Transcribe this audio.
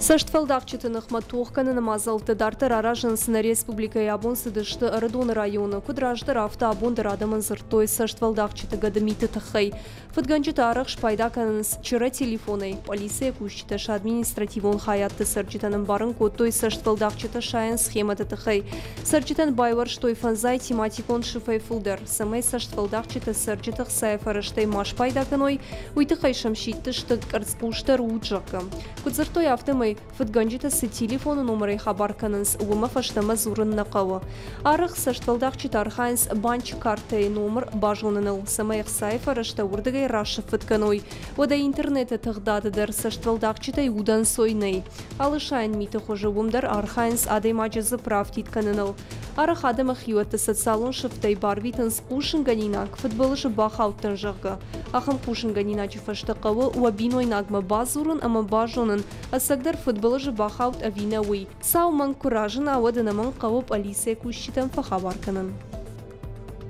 Цӕстфӕлдахджыты ныхмӕ тох кӕныны мадзӕлттӕ дарддӕр аразынц нӕ республикӕйы. Абон цыдысты Ӕрыдоны районы. Куыд раздӕр, афтӕ абон дӕр адӕмӕн дзырдтой цӕстфӕлдахджыты гӕдымиты тыххӕй. Фыдгӕнджытӕ арӕх спайда кӕнынц чырӕ телефонӕй. Полицийы кусджытӕ сӕ административон хайадты цӕрджытӕн ӕмбарын кодтой цӕстфӕлдахджыты сайӕн схемӕты тыххӕй. Цӕрджытӕн байуӕрстой фӕндзай тематикон сыфӕй фылдӕр, цӕмӕй цӕстфӕлдахджытӕ цӕрджыты хцайы фӕрӕзтӕй ма спайда кӕной, уый тыххӕй сӕм сидтысты къӕрцхъусдӕр ут, зӕгъгӕ. Куыд дзырдтой, афтӕмӕй фыдгӕнджытӕ цы телефоны номырӕй хабар кӕнынц, уымӕ фӕстӕмӕ дзурын нӕ хъӕуы. Арӕх цӕстфӕлдахджытӕ архайынц банчы картӕйы номыр базоныныл, цӕмӕй ӕхцайы фӕрӕзтӕ уырдыгӕй расыффыт кӕной. Уӕдӕ интернеты тыгъдады дӕр цӕстфӕлдахджытӕй удӕнцой нӕй. Алы сайӕн миты хуызы уым дӕр архайынц адӕймаджы дзыпп рафтид кӕныныл. Арӕх адӕмы хиуӕтты социалон сыфтӕй барвитынц хъусынгӕнинаг, фыдбылызы бахаудтӕн, зӕгъгӕ. Ахӕм хъусынгӕнинаджы фӕстӕ хъӕуы уӕ бинойнагмӕ бадзурын ӕмӕ базонын, ӕцӕгдӕр фыдбылызы бахауд ӕви нӕ, уый. Сау мӕнг куы разына, уӕд ӕнӕмӕнг хъӕуы пъӕлицӕйы кусджытӕм фӕхабар кӕнын.